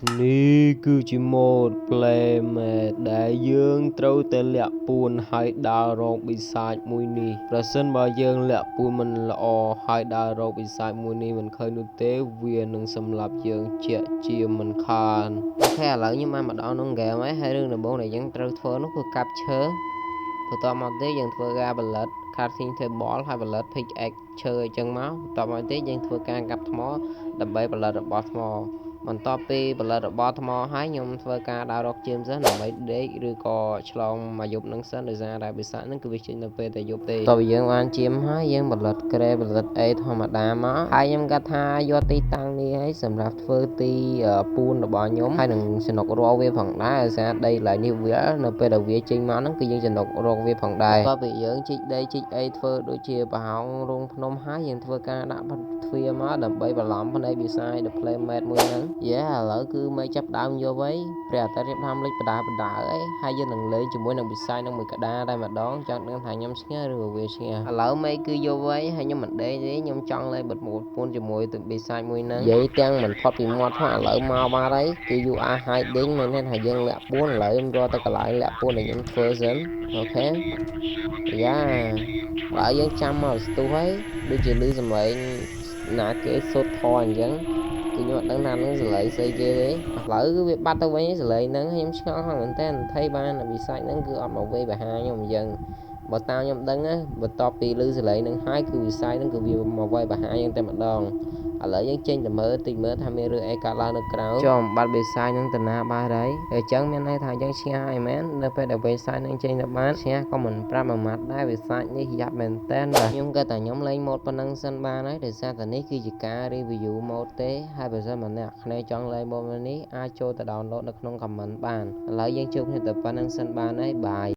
នេះគឺជា mode Playmate ដែលយើងត្រូវតែលាក់ពួនហើយដើររកបិសាចមួយនេះប្រសិនបើយើងលាក់ពួនមិនល្អហើយដើររកបិសាចមួយនេះមិនឃើញនោះទេវានឹងសម្លាប់យើងជាក់ជាមិនខាន។ OK ឥឡូវខ្ញុំបានមកដល់ក្នុងហ្គេមហើយហើយរឿងដំបូងដែលយើងត្រូវធ្វើនោះគឺកាប់ឈើ។បន្ទាប់មកទៀតយើងធ្វើការផលិត crafting table ហើយផលិត pickaxe ឈើអញ្ចឹងមកបន្ទាប់មកទៀតយើងធ្វើការកាប់ថ្មដើម្បីផលិតរបស់ថ្មបន្ទាប់ពីផលិតរបស់ថ្មហើយខ្ញុំធ្វើការដើររកជើមសិនដើម្បីដេកឬក៏ឆ្លងមកយប់នឹងសិនដោយសារតែបិសាចហ្នឹងគឺវាចេញនៅពេលតែយប់ទេ។តើយើងបានជៀមហើយយើងផលិតក្រែផលិតអីធម្មតាមកហើយខ្ញុំគាត់ថាយកទីតាំងនេះហើយសម្រាប់ធ្វើទីពួនរបស់ខ្ញុំហើយនឹងសំណុករកវាផងដែរដោយសារដីកន្លែងនេះវានៅពេលដែលវាចេញមកហ្នឹងគឺយើងសំណុករកវាផងដែរបន្ទាប់ពីយើងជីកដីជីកអីធ្វើដូចជាប្រហោងរោងភ្នំហើយយើងធ្វើការដាក់ទ្វារមកដើម្បីបន្លំភ្នែកបិសាច The Playmate មួយហ្នឹងយ៉ាឥឡូវគឺមេចាប់ដើមយកហើយព្រះអាទិត្យរៀបដើមលិចបដាបដាអីហើយយើងនឹងលេងជាមួយនឹងបិសាចនឹងមួយក្តារតែម្ដងចង់ដឹងថាខ្ញុំឈ្នះឬក៏វាឈ្នះឥឡូវមេគឺយកហើយហើយខ្ញុំមិនដេកទេខ្ញុំចង់លេងបិទមួតពួនជាមួយទៅបិសាចមួយហ្នឹងនិយាយទាំងមិនផុតពីមាត់ផងឥឡូវមកបាត់ហើយគឺ you are hiding មានន័យថាយើងលាក់ពួនឥឡូវខ្ញុំរកទៅកន្លែងលាក់ពួនដែលខ្ញុំធ្វើសិន។ OK យ៉ាឥឡូវយើងចាំមកស្ទុះហើយដូចជាលឺសំឡេងណាគេសូត្រធម៌អញ្ចឹងគឺខ្ញុំអត់ដឹងថានឹងសលេងស្អីគេទេឥឡូវគឺវាបាត់ទៅវិញសលេងហ្នឹងខ្ញុំឆ្ងល់ខ្លាំងមែនតើថៃបានវិសាច់ហ្នឹងគឺអត់មកវេបហាខ្ញុំអញ្ចឹងបើតាមខ្ញុំដឹងណាបន្ទាប់ពីឮសលេងហ្នឹងហើយគឺវិស័យហ្នឹងគឺវាមកវាយបហាយើងតែម្ដងឥឡូវយើងចេញទៅមើលតិចមើលថាមានរឿងអីកើតឡើងនៅក្រៅចំបាត់បិសាយនឹងតាណាបាត់ហើយអញ្ចឹងមានន័យថាយើងឈ្នះហើយមែននៅពេលដែលបិសាយនឹងចេញទៅបានឈ្នះក៏មិនប្រាប់មួយម៉ាត់ដែរវិសាចនេះយ៉ាប់មែនតើបាទខ្ញុំក៏តែខ្ញុំលេង mode ប៉ុណ្ណឹងសិនបានហើយដោយសារតែនេះគឺជាការ review mode ទេហើយបើសិនមកអ្នកគ្នាចង់លេង mode នេះអាចចូលទៅ download នៅក្នុង comment បានឥឡូវយើងជួបគ្នាតែប៉ុណ្ណឹងសិនបានហើយ bye។